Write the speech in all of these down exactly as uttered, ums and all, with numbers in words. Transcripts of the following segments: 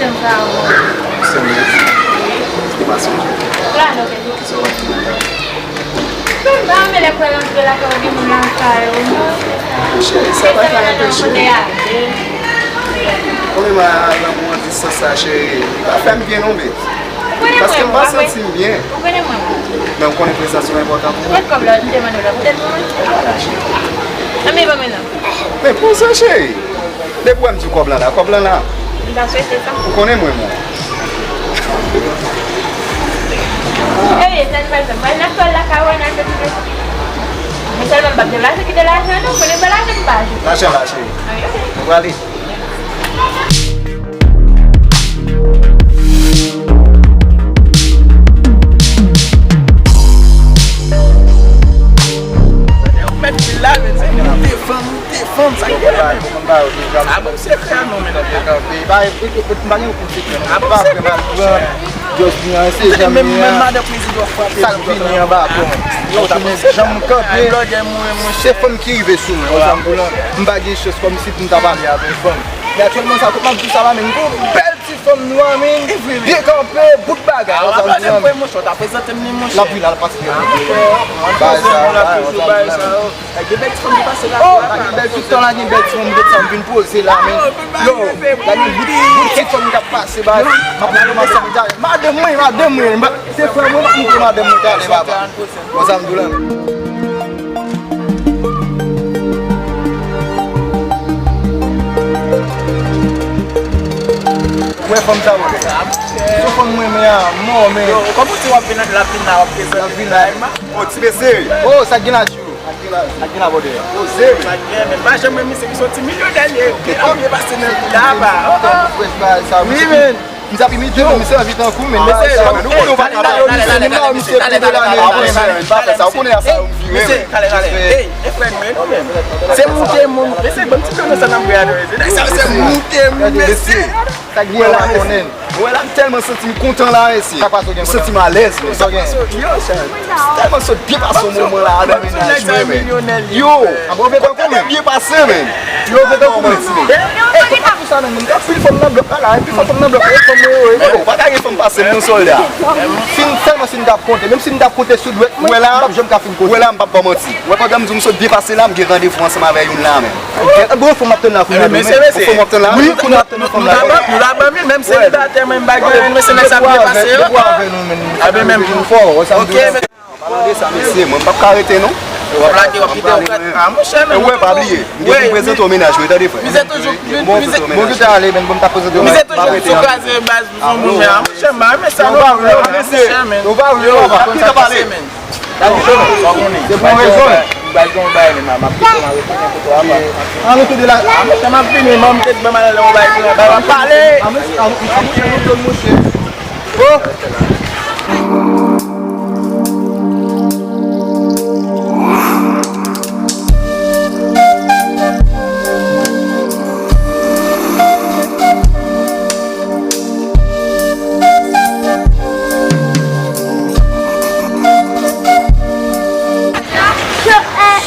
Sa ou. Serye? Li pa sonje. Kisa w ap di la? Mwen pa renmen lè frè rantre lakay ou gen moun lakay ou, non. Cheri, sa pa ka anpeche. Konnen mwen, lanmou an distans sa, cheri, li pa fè m byen non, babe. Paske m pa santi m byen. Ou konnen mwen, mwen. Men ou konnen prezans ou enpòtan pou mwen. Kot kòb la, m te mande w la, poutèt mwen. Anben, ban mwen non. Men poze, cheri. Depi w wè m di w kòb lan la, kòb lan la. M ta swete sa. Ou konnen mwen, mwen. Serye, sa n pral fè? M pral nan tòl lakay ou, n al fè ti fè. Men sèlman m p ap deplase kite lajan, non. Konnen m pa lajan m pa ajoute. Lajan la, cheri. Anben, ok. Nou prale. Ou mèt fil la, men se moute fanm, moute fanm, sa k gen la, men. A bon, se frè nou, men. A bon, se frè nou. Just vin an, se janm menm, menm madan prezidan frape. Sa l vini anba, bon. Yo, ta janm kanpe. Se fanm ki rive sou mwen, ou sa m di w la. M pa gen chans kòmsi pou m ta pale avèk fanm. Men aktyèlman sa, tout m ap di w sa la, men m gon bèl ti fanm nwa, men dekanpe, bout bagay, ou sa m di w la. L ap vin al pase. Bagay sa, bagay, ou sa m di w la, men. Gen bèl ti fanm ki pase la. Oh, la gen bèl tout tan, la gen bèl ti fanm, tout sa m vin poze la, men. Yo, la gen bout, bout ti fanm k ap pase, ba, m ap montre madanm mwen talè. Madanm mwen, madanm mwen, se frè mwen, m ap montre madanm mwen talè, papa. Bon, sa m di w la, men. Ou wè fanm sa, ou wè? Se fanm mwen, men, a, mò, men. Yo, kòman se w ap vin, l ap vin la, w ap prezante. L ap vin la. Oh, ti mesye. Oh, sa k gen la, tjou? Sa k gen la, sa k gen la, bòdè? Poze, wi. Sa k gen, men pa janm wè misye ki se yon ti milyonè li ye. Gen kòb li pase nan vi la, ba. Oh, oh. Fresh bagay sa, wi, men. Misye ap imite, men misye anvi tankou, men. Mesye, nou konnen w pa ka pale. Misye, misye, misye, pa fè sa. Ou konnen a sa yo vire, wi. Mesye, kale, kale. Ey, e frè nou ye, nou menm. Se moute moun. Mesye, ban m ti pye nan sa nan bwe a, non, mesye. Sa se moute moun, mesye. Sa k gen la, konnen. Mwen la, m tèlman santi m kontan la, mesye. Sa k pase w gen kontan? M santi m alèz, men. Sa k pase w? Yo, chan. M tèlman sot byen pase yon moman la, adan mennaj mwen, men. Yo, mwen tèlman byen pase, men. Yo, mwen tankou mwen, ti men. E, e, tout ap di sa, men, moun. Anpil fanm nan blòk la, la. Anpil fanm nan blòk la. E fanm mwen yo, e. Men bon, pa ta gen fanm pase m, non, sòlda. Si m, sèlman si m t ap konte. Menm si m t ap konte sou dwèt mwen, m p ap janm ka fin konte. Wè la, m p ap ba w manti. Wè, pandan m di w m sot byen pase la, m gen randevou ansanm avè youn la, men. Bon, fanm ap tann la, kounye a, men. Mesye, mesye. Fanm ap tann la. Wi, kounye a. Nou ta ban, nou ta ban mil, menm selibatè, mwen m pa gen anyen, men se nèg sa ap byen pase yo. Depi w avè nou, men, nou fò, wè sa m di w la. An palan de sa, mesye, mwen m p ap ka rete, non. W ap lage, w ap kite, w ap lage. A, monchè, men. E w wè, pa bliye, m gen pou m prezante w mennaj mwen, tande, frè. Mizè toujou, mizè, bon, ki ta ale, men, bon, m ta prezante w. Mizè toujou sou kraze baz, pou son moun, men, a, monchè, m pa renmen sa, non, mesye, monchè, men. Yo, pa vle, yo, pa vle, yo, pa vle. Sa k ap pase, men? Se pou yon rezon. M pral gen yon bagay, men m ap kite m al retounen kote w apa. An retounen la. A, monchè, m ap vini, man, m te ban m al nan yon bagay pou yon bagay, m ap pale. A, monchè, a, monchè, monchè, monchè. Oh!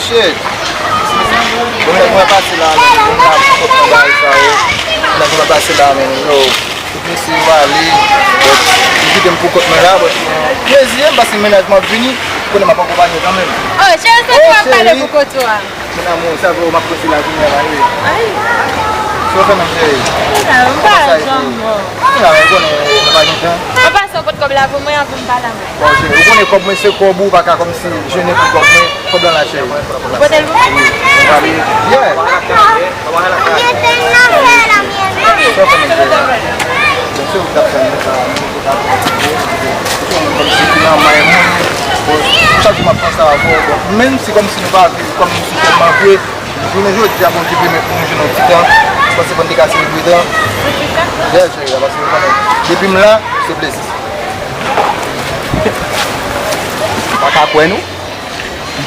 Shit. Bon, nèg mwen pase la, men, nèg mwen pase la, men, yo. Tout mesye yo ale, but, yo kite m pou kont mwen la, but, plezi, paske mennaj mwen ap vini, konnen m ap akonpanye w kanmenm. Oh, cheri, se ou ap pale pou kont ou a. Mon amour, sa vre, m ap pran ti lavi a la, wi. Ay. Sa w fè menm, cheri? M pa janm bon. Kounya, ou konnen, nou pa gen tan. An pasan, ou pot kòb la pou mwen, anvan m pale avè w. Bon, cheri, ou konnen kòb mwen se kòb ou, ou pa ka kòmsi jennen pou kòb mwen. Kòb la la, cheri. Ou pote l pou mwen? Wi, mwen pa bliye. Yeah. Sa w fè menm, cheri? Byen si ou t ap fè menm sa, ou t ap fè menm sa. Ou se yon moun kòmsi ki nan may moun. Bon, chak jou m ap panse avè w, bon, menm si kòmsi nou pa viv kòm nou si tèlman vre, jounen jodi a, Bondye pèmèt nou jwenn yon ti tan, m panse pou n te ka selebre tan. Yes, cheri, paske ou konnen, depi m la, se plezi. M pa ka kwè, non. M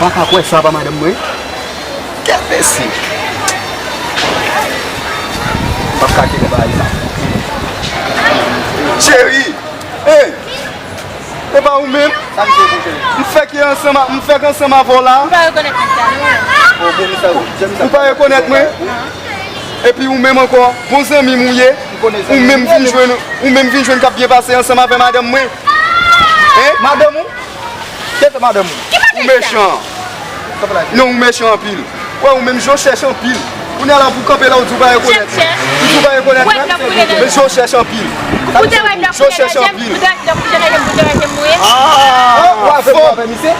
pa ka kwè sa pa madanm mwen. Kèt mesye. M p ap ka kite bagay sa. Cheri! Hey! E pa ou menm? Sa misye pou cheri? M fèk ye ansanm a, m fèk ansanm avè w la. M pa rekonèt nèg sa, non. Ou pa rekonèt mwen? Non. Epi ou menm ankò, bon zanmi m ou ye? Ou menm vin jwenn, ou menm vin jwenn k ap byen pase ansanm avè madanm mwen. Hein? Madanm ou? Kiyès madanm ou? Ou mechan. Non, ou mechan anpil. Wè, ou menm, je w chèch anpil. Kounye a la, pou kanpe la, ou di w pa rekonèt mwen. Ou di w pa rekonèt mwen. Men je w chèch anpil. Je w chèch anpil. Ah, w avè m, w avè misye.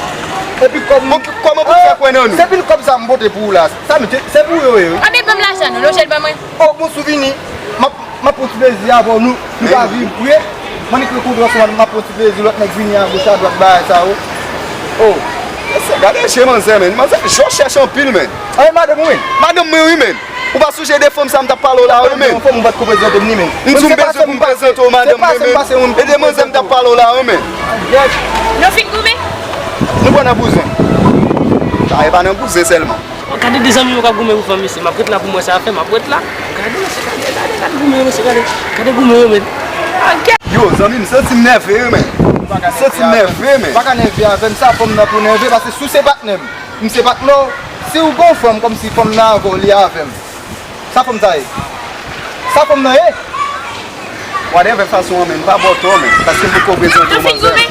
Epi kòb. Kòman pou fè kwè nan nou? Se pil kòb sa m pote pou ou la. Sa, se pou yo ye, wi. Anben, ban m lajan nou, lonje l ban mwen. Oh, bon souvni. M ap, m ap pran ti plezi avè w, nou, nou ka viv vre. M annik rekontre ansanm, m ap pran ti plezi, lòt nèg vini agoch adwat, bagay sa yo. Oh. Mesye, gade je manzè, men. Manzè, je w chèch anpil, men. Ay, madanm ou, wi. Madanm mwen, wi, men. Ou pa sonje de fanm sa m t ap pale w la, wi, men. Yon fanm ou pa t ko prezante m ni, men. M di w m bezwen pou m prezante w madanm mwen, men. E de manzè m t ap pale w la, wi, men. Nou fin goumen? Nou pa nan bouzen. Sa e pa nan bouzen sèlman. Oh, gade de zanmi yo k ap goumen pou fanm, mesye. M ap ret la pou m wè sa y ap fè, m ap ret la. Gade, mesye, gade, gade, gade goumen yo, mesye, gade. Gade goumen yo, men. Ah, gade. Yo, zanmi, m santi m nève, wi, men. M santi m nève, men. Pa ka nève avè m, sa fanm nan pou nève, paske si w se patnè m, m se patnè w. Si w gon fanm, kòmsi fanm nan avè w, li avè m. Sa fanm sa ye? Sa fanm nan ye? Whatever fason an, men, m pa ba w tò, men, paske m poko prezante w manzè. Nou fin goumen?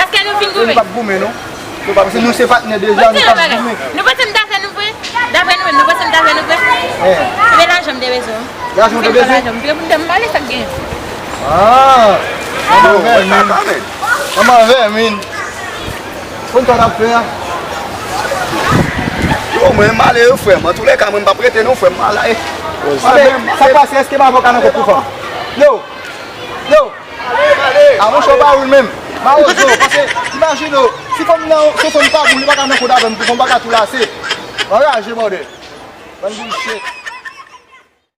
Èske nou fin goumen? Nou p ap goumen, non. Nou pa, paske nou se patnè deja, nou p ap goumen. Nou panse m t avè nou vre? Dapre nou menm, nou panse m t avè nou vre? Eh. Ebyen, lajan m te bezwen. Lajan w te bezwen? Lajan m te bezwen. M pale sa k genyen. Ah! Manman vèmin. Manman vèmin. Konn sa n ap fè a? Yo, mwen, m ale, yo, frè m. Antoulèka, mwen, m p ap rete, non, frè m. M ale. Sa k pase, èske m avè w ka nan kòb pou fanm? Yo! Yo! A monchè, w pa woul menm. Mawozo, paske, imajine w, si fanm nan, si fanm pa bon, li pa ka nan kòb avè m, pou fanm pa ka tou lase. Anraje, bòdè. Bann bullshit.